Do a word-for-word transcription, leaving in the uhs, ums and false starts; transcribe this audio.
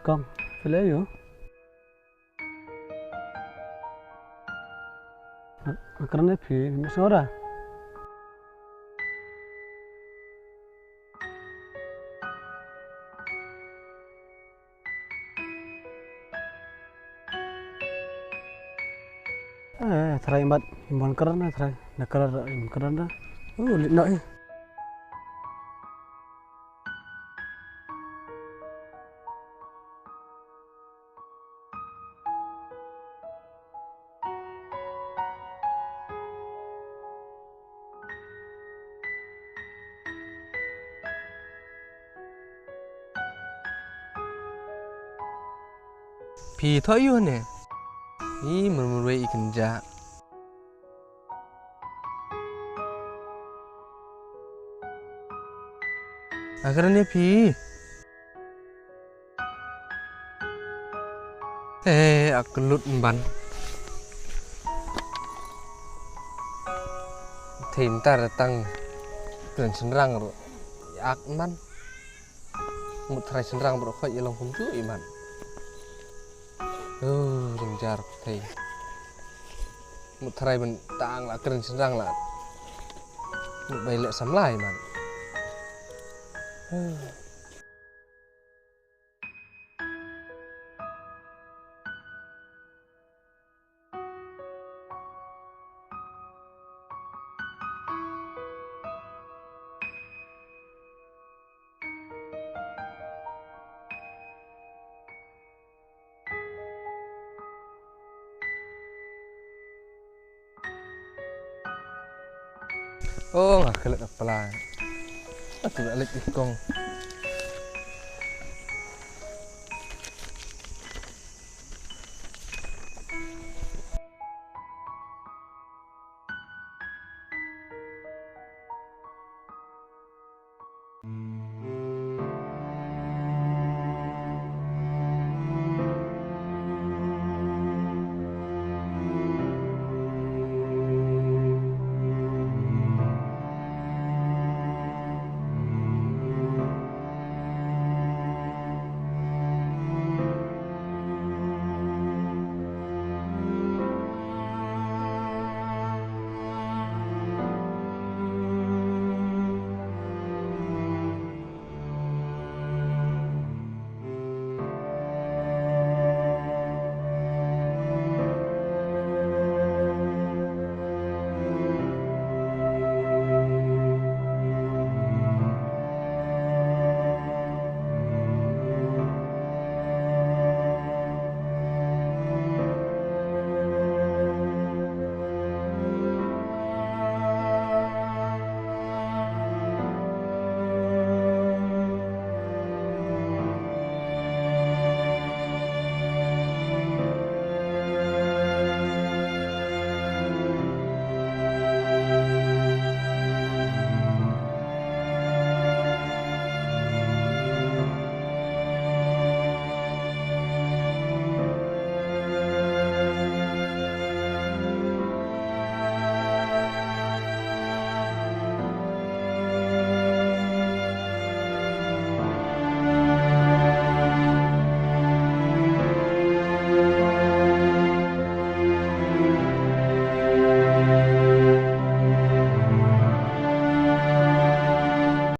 Tong, phi leh aiu? Nga kren ïa phi, mi sngewra. Eh, trai mat, iman kren na trai. Na kren, iman kren da. Uh, lit na eh. Phi thoh ïu ne? I mur mur wei i kynja. Akren ne phi? Eh, ak lut mban. Thei mynta tang kren shynrang ruh. Ak mban. Mut trai shynrang ruh khoi i long kumjuh i mban. Oh, jynjar thei. Mut trai ban tang la kren shynrang la. Mut bai leh samla i mban. Oh, nga klet na pla. Atu alik ikong.